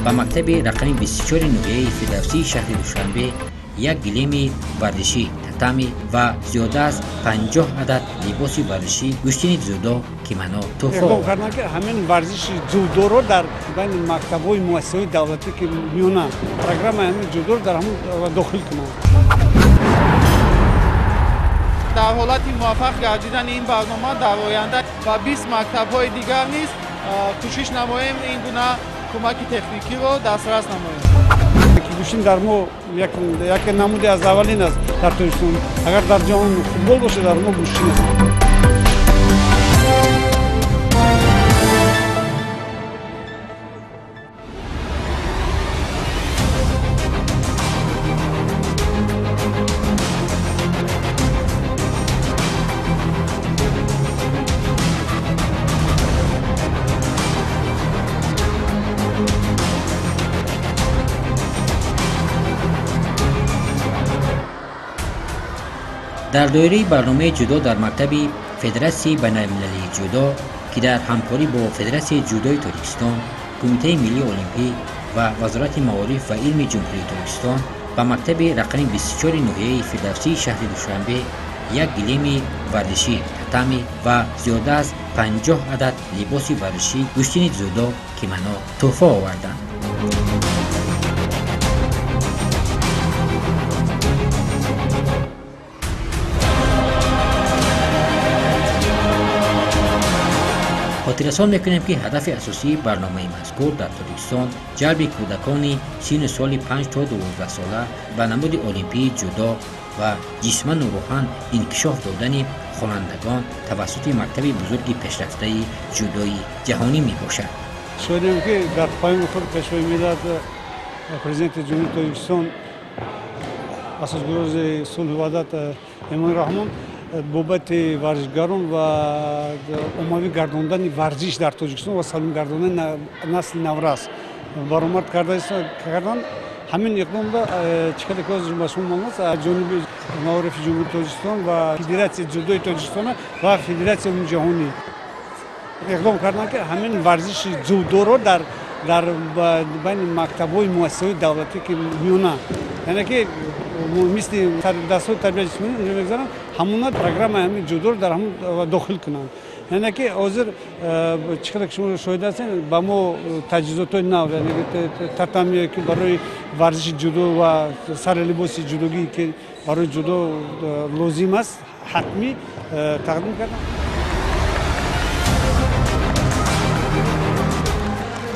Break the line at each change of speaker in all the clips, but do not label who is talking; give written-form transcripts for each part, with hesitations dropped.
Ба мактаби рақами 24 ноҳияи Фирдавсии шаҳри Душанбе як гилеми варзишӣ, татами ва зиёда аз 50 адад либоси варзишӣ, гӯштини дзюдо, кимоно туҳфа
Эътироф карданд, ки ҳамин варзиши дзюдоро дар байни мактабҳои муассисаҳои давлатӣ, ки миёна программаи ҳамин дзюдоро дар ҳамон дохил кунанд.
Дар ҳолати муваффақ гардидани ин барнома дар оянда ба 20 мактабҳои дигар низ кӯшиш намоем ин гуна кӯмаки техникиро дастрас намоем.
Ки гӯштин дар мо як намуди аз аввалин аст дар Тоҷикистон. Агар дар ҷаҳон футбол бошад, дар мо гӯштин аст.
Дар доираи барномаи ҷудо дар мактаби Федератсияи байналмилалии ҷудо, ки дар ҳамкорӣ бо Федератсияи ҷудои Тоҷикистон, Кумитаи миллии олимпӣ ва Вазорати маориф ва илми Ҷумҳурии Тоҷикистон ба мактаби рақами 24 ноҳияи Фирдавсии шаҳри Душанбе як гилеми варзишӣ, татами ва зиёда аз 50 адад либоси варзишӣ, гӯштини дзюдо, кимоно туҳфа оварданд. Хотиррасон мекунем, ки ҳадафи асосии барномаи мазкур дар Тоҷикистон ҷалби кӯдакони синну соли 5 то 12 сола ба намуди олимпии ҷудо ва ҷисману рӯҳан инкишоф додани хонандагон тавассути мактаби бузурги пешрафтаи ҷудои ҷаҳонӣ мебошад.
Шоҳидем, ки дар паёми худ Пешвои миллат, Президенти Ҷумҳурии Тоҷикистон, Асосгузори сулҳу ваҳдат Эмомалӣ Раҳмон бобати варзишгарон ва оммавӣ гардондани варзиш дар Тоҷикистон ва салим гардондани насли наврас баромад карданд. Ҳамин иқдомда чӣ қадар ки ҳозир ба шумо маълум аст, аз ҷониби маорифи Ҷумҳурии Тоҷикистон ва Федератсияи дзюдои Тоҷикистон ва Федератсияи умумиҷаҳонӣ иқдом карданд, ки ҳамин варзиши дзюдоро дар байни мактабҳои муассисаҳои давлатӣ, ки миёна, яъне ки мисли дастҳои тарбияи ҷисмонӣ унҷо мегузаранд, ҳамуна программаи ҳамин дзюдоро дар ҳамон дохил кунанд. Яъне ки ҳозир чӣ қадар ки шумо шоҳид ҳастед, ба мо таҷҳизотҳои нав, яъне татамие, ки барои варзиши ҷудо ва сари либоси ҷудогӣ, ки барои ҷудо лозим аст, ҳатмӣ тақдим карданд.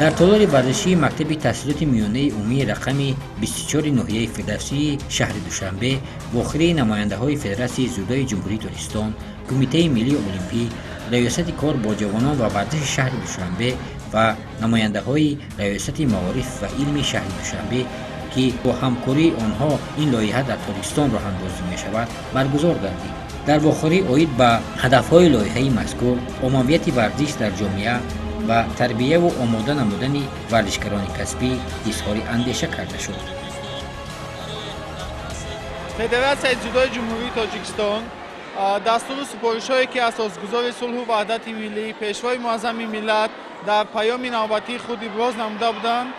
Дар толори варзишии мактаби таҳсилоти миёнаи умумии рақами 24 ноҳияи Фирдавсии шаҳри Душанбе вохӯрии намояндаҳои Федератсияи дзюдои Ҷумҳурии Тоҷикистон, Кумитаи миллии олимпӣ, Раёсати кор бо ҷавонон ва варзиши шаҳри Душанбе ва намояндаҳои Раёсати маориф ва илми шаҳри Душанбе, ки бо ҳамкории онҳо ин лоиҳа дар Тоҷикистон роҳандозӣ мешавад, баргузор гардид. Дар вохӯрӣ оид ба ҳадафҳои лоиҳаи мазкур, оммавияти варзиш дар ҷомеа ва тарбияву омода намудани варзишгарони касбӣ изҳори андеша карда шуд.
Федератсияи дзюдои Ҷумҳурии Тоҷикистон дастуру супоришҳое, ки асосгузори сулҳу ваҳдати миллӣ, Пешвои муаззами миллат дар паёми навбатии худ иброз намуда буданд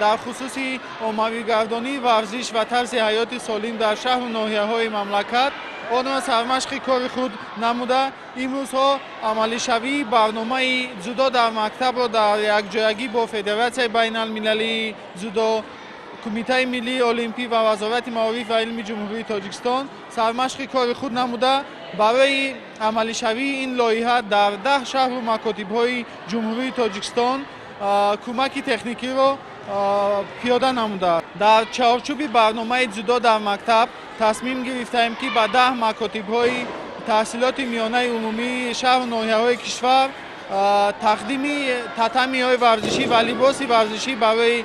дар хусуси оммавигардонии варзиш ва тарзи ҳаёти солим дар шаҳру ноҳияҳои мамлакат, онро сармашқи кори худ намуда, имрӯзҳо амалишавии барномаи дзюдо дар мактабро дар якҷоягӣ бо Федератсияи байналмилалии дзюдо, Кумитаи миллии олимпӣ ва Вазорати маориф ва илми Ҷумҳурии Тоҷикистон сармашқи кори худ намуда, барои амалишавии ин лоиҳа дар 10 шаҳру макотибҳои Ҷумҳурии Тоҷикистон кӯмаки техникиро пиёда намудааст. Дар чаҳорчӯби барномаи дзюдо дар мактаб тасмим гирифтаем, ки ба 10 макотибҳои таҳсилоти миёнаи умумии шаҳру ноҳияҳои кишвар тақдими татамиҳои варзишӣ ва либоси варзишӣ барои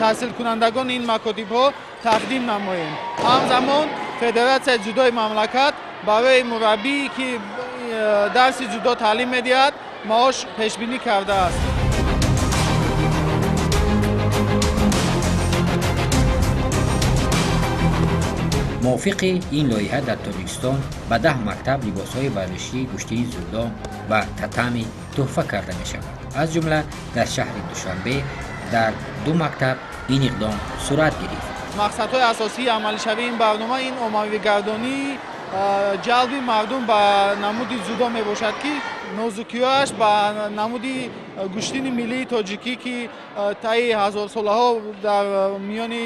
таҳсилкунандагони ин макотибҳо тақдим намоем. Ҳамзамон Федератсияи дзюдои мамлакат барои мураббие, ки дарси дзюдо таълим медиҳад, маош пешбинӣ кардааст.
Мувофиқи ин лоиҳа дар Тоҷикистон ба 10 мактаб либосҳои варзишии гӯштини дзюдо ва татами туҳфа карда мешавад. Аз ҷумла дар шаҳри Душанбе Дар ду мактаб ин иқдом сурат гирифт.
Мақсадҳои асосии амалишавии ин барнома ин оммавигардонии ҷалби мардум ба намуди дзюдо мебошад, ки нозукиҳояш ба намуди гӯштини миллии тоҷикӣ, ки таи ҳазорсолаҳо дар миёни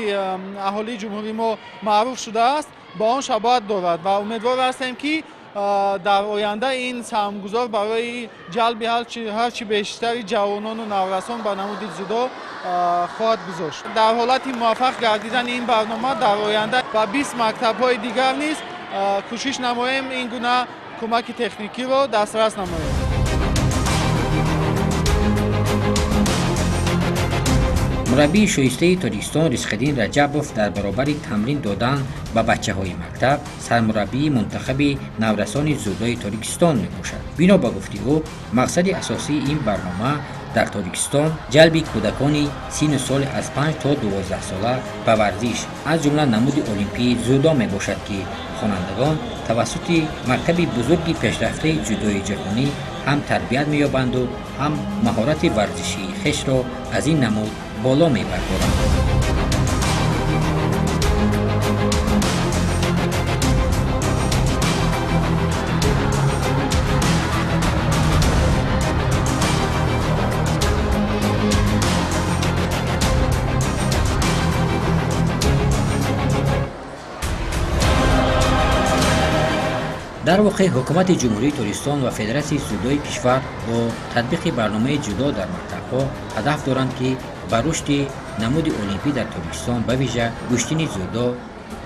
аҳолии ҷумҳурии мо маъруф шудааст, ба он шабоҳат дорад ва умедвор ҳастем, ки дар оянда ин саҳмгузор барои ҷалби ҳарчи бештари ҷавонону наврасон ба намуди дзюдо хоҳад гузошт. Дар ҳолати муваффақ гардидани ин барнома дар оянда ба 20 мактабҳои дигар низ кӯшиш намоем ин гуна кӯмаки техникиро дастрас намоем.
Мураббии шоистаи Тоҷикистон Ризқиддин Раҷабов дар баробари тамрин додан ба бачаҳои мактаб сармураббии мунтахаби наврасони дзюдои Тоҷикистон мебошад. Бино ба гуфти ӯ, мақсади асосии ин барнома дар Тоҷикистон ҷалби кӯдакони синну соли аз 5 то 12 сола ба варзиш, аз ҷумла намуди олимпии дзюдо мебошад, ки хонандагон тавассути мактаби бузурги пешрафтаи дзюдои ҷаҳонӣ ҳам тарбият меёбанду ҳам маҳорати варзишии хешро аз ин намуд боло мебардоранд. Дар воқеъ, ҳукумати Ҷумҳурии Тоҷикистон ва Федератсияи дзюдои кишвар бо татбиқи барномаи дзюдо дар мактабҳо ҳадаф доранд, ки ба рушди намуди олимпӣ дар Тоҷикистон, ба вижа гӯштини дзюдо,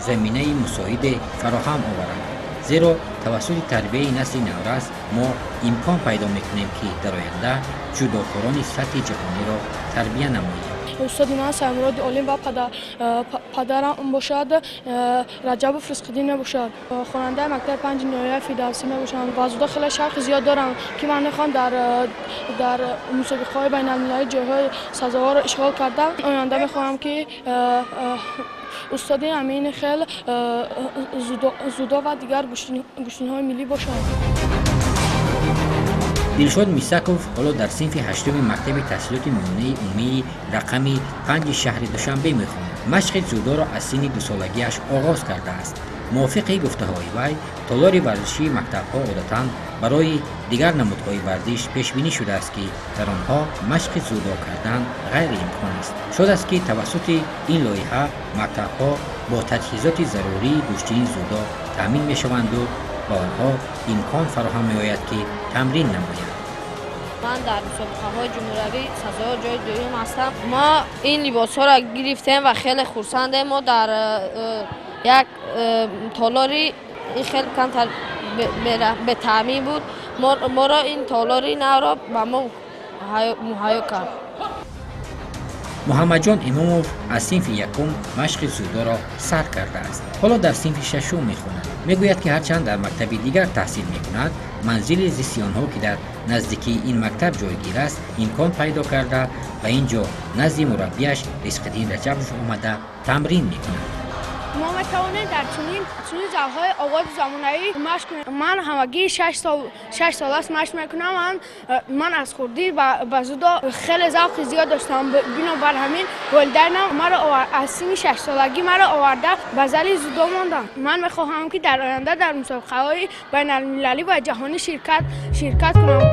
заминаи мусоиде фароҳам оваранд. Зеро тавассути тарбияи насли наврас мо имкон пайдо мекунем, ки дар оянда ҷудокорони сатҳи ҷаҳониро тарбия намоем.
Устоди ман Саймуроди Олим ва падарам бошад Раҷабов Ризқиддин мебошад. Хонандаи мактаби панҷи ноҳияи Фирдавсӣ мебошам ва дзюдо хеле шавқи зиёд дорам, ки ман мехоҳам дар мусобиқаҳои байналмилалӣ ҷойҳои сазоворро ишғол кардам. Оянда мехоҳам, ки устоди ҳамин хел дзюдо ва дигар гӯштинҳои миллӣ бошам.
Дилшод Мисаков ҳоло дар синфи ҳаштуми мактаби таҳсилоти миёнаи умумии рақами 5 шаҳри Душанбе мехонад. Машқи дзюдоро аз синни дусолагиаш оғоз кардааст. Мувофиқи гуфтаҳои вай, толори варзишии мактабҳо одатан барои дигар намудҳои варзиш пешбинӣ шудааст, ки дар онҳо машқи дзюдо кардан ғайриимкон аст. Шод аст, ки тавассути ин лоиҳа мактабҳо бо таҷҳизоти зарурии гӯштини дзюдо таъмин мешаванду ба онҳо имкон фароҳам меояд, ки тамрин намоянд.
Ман дар мусобиқаҳои ҷумҳуриявӣ сазовор ҷои дуюм ҳастам. Мо ин либосҳоро гирифтем ва хеле хурсандем. Мо дар як толори ин хеле камтар бетаъмин буд. Моро ин толори навро ба мо муҳайё кард.
Муҳаммадҷон Имомов аз синфи якум машқи дзюдоро сар кардааст. Ҳоло дар синфи шашум мехонад. Мегӯяд, ки ҳарчанд дар мактаби дигар таҳсил мекунад, манзили зисти онҳо, ки дар наздикии ин мактаб ҷойгир аст, имкон пайдо карда ба ин ҷо назди мураббияш Ризқиддин Раҷабов омада тамрин мекунад.
Мо метавонем дар чунин залҳои овози замонавӣ машқ кунем. Ман ҳамагӣ 6 сол аст машқ мекунам. Ман аз хурдӣ ба дзюдо хеле завқи зиёд доштам. Бинобар ҳамин волидайнам маро аз синни 6 солагӣ маро оварда ба зали дзюдо монданд. Ман мехоҳам, ки дар оянда дар мусобиқаҳои байналмилалӣ ва ҷаҳонӣ ширкат кунам.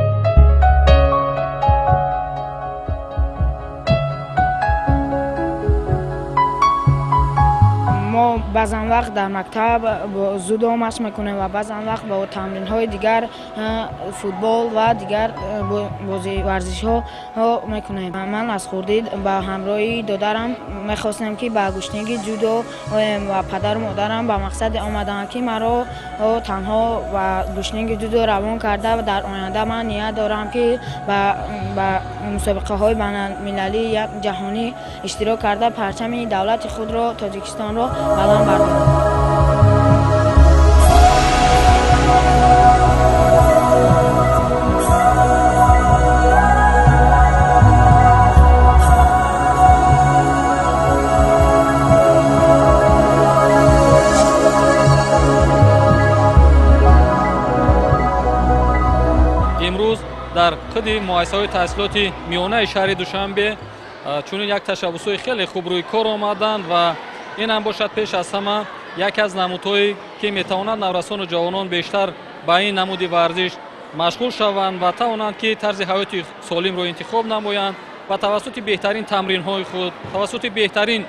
Мо баъзан вақт дар мактаб бо дзюдо машқ мекунем ва баъзан вақт бо тамринҳои дигар, футбол ва дигар бози варзишҳо мекунем. Ман аз хурдӣ ба ҳамроҳи додарам мехостем, ки ба гӯштинги дзюдо оем ва падару модарам ба мақсаде омаданд, ки маро танҳо ба гӯштинги дзюдо равон карда ва дар оянда ман ният дорам, ки ба мусобиқаҳои байналмилалӣ ҷаҳонӣ иштирок карда парчами давлати худро, Тоҷикистонро баланд бардорам.
Имрӯз дар худи муассисаҳои таҳсилоти миёнаи шаҳри Душанбе Чунин як ташаббусҳои хеле хуб рӯи кор омаданд ва ин ҳам бошад пеш аз ҳама яке аз намудҳое ки метавонанд наврасону ҷавонон бештар ба ин намуди варзиш машғул шаванд ва тавонанд ки тарзи ҳаёти солимро интихоб намоянд ва тавассути беҳтарин тамринҳои худ, тавассути беҳтарин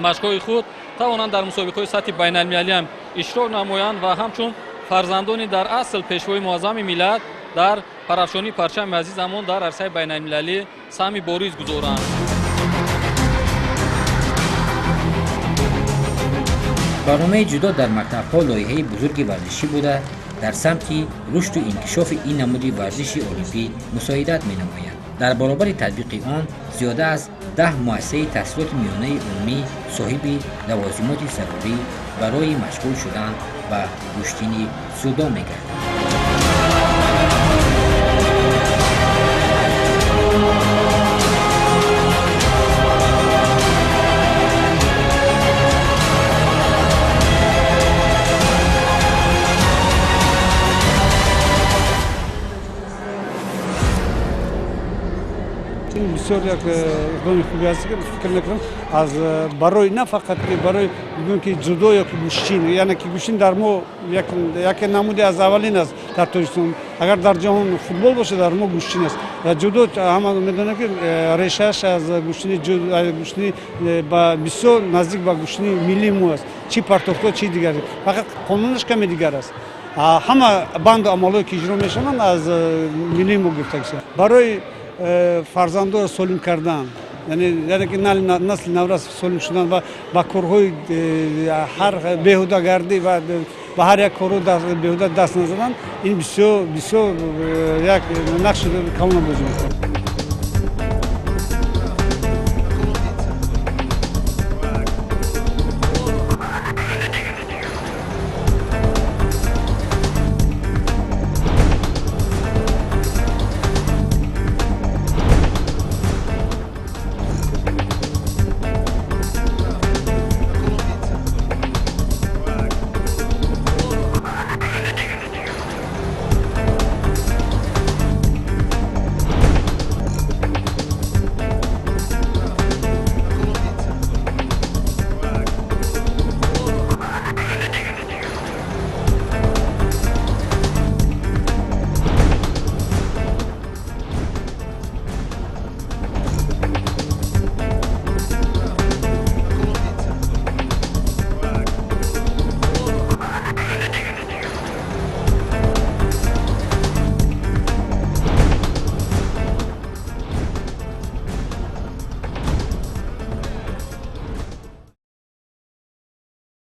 машқҳои худ тавонанд дар мусобиқаҳои сатҳи байналмилалӣ ҳам иштирок намоянд ва ҳамчун фарзандони дар асл пешвои муаззами миллат дар парафшонии парчами азизамон дар арсаи байналмилалӣ саҳми бориз гузоранд.
Барномаи ҷудо дар мактабҳо лоиҳаи бузурги варзишӣ буда, дар самти рушду инкишофи ин намуди варзиши олимпӣ мусоидат менамояд. Дар баробари татбиқи он зиёда аз 10 муассисаи таҳсилоти миёнаи умумӣ соҳиби лавозимоти зарурӣ барои машғул шудан ба гӯштини дзюдо мегарданд.
Бисёр як иқдоми хуби аст, ки фикр мекунам аз барои на фақат ки барои бигӯем ки ҷудо ё ки гӯштин, яъне ки гӯштин дар мо яке намуди аз аввалин аст дар Тоҷикистон. Агар дар ҷаҳон футбол бошад, дар мо гӯштин аст. Ва ҷудо ҳама медонанд ки решааш аз гӯштини ба бисёр наздик ба гӯштини миллии мо аст, чӣ партофтҳо, чӣ дигар, фақат қонунаш каме дигар аст. Ҳама банду амалҳое ки иҷро мешаванд аз миллии мо гирифта шуда. Барои фарзандоро солим кардан, яъне ки насли наврас солим шудан ва ба корҳои ҳар беҳудагардӣ ва ба ҳар як корҳо беҳуда даст назадан, ин бисёр бисёр як нақши калона бозӣ мекунад.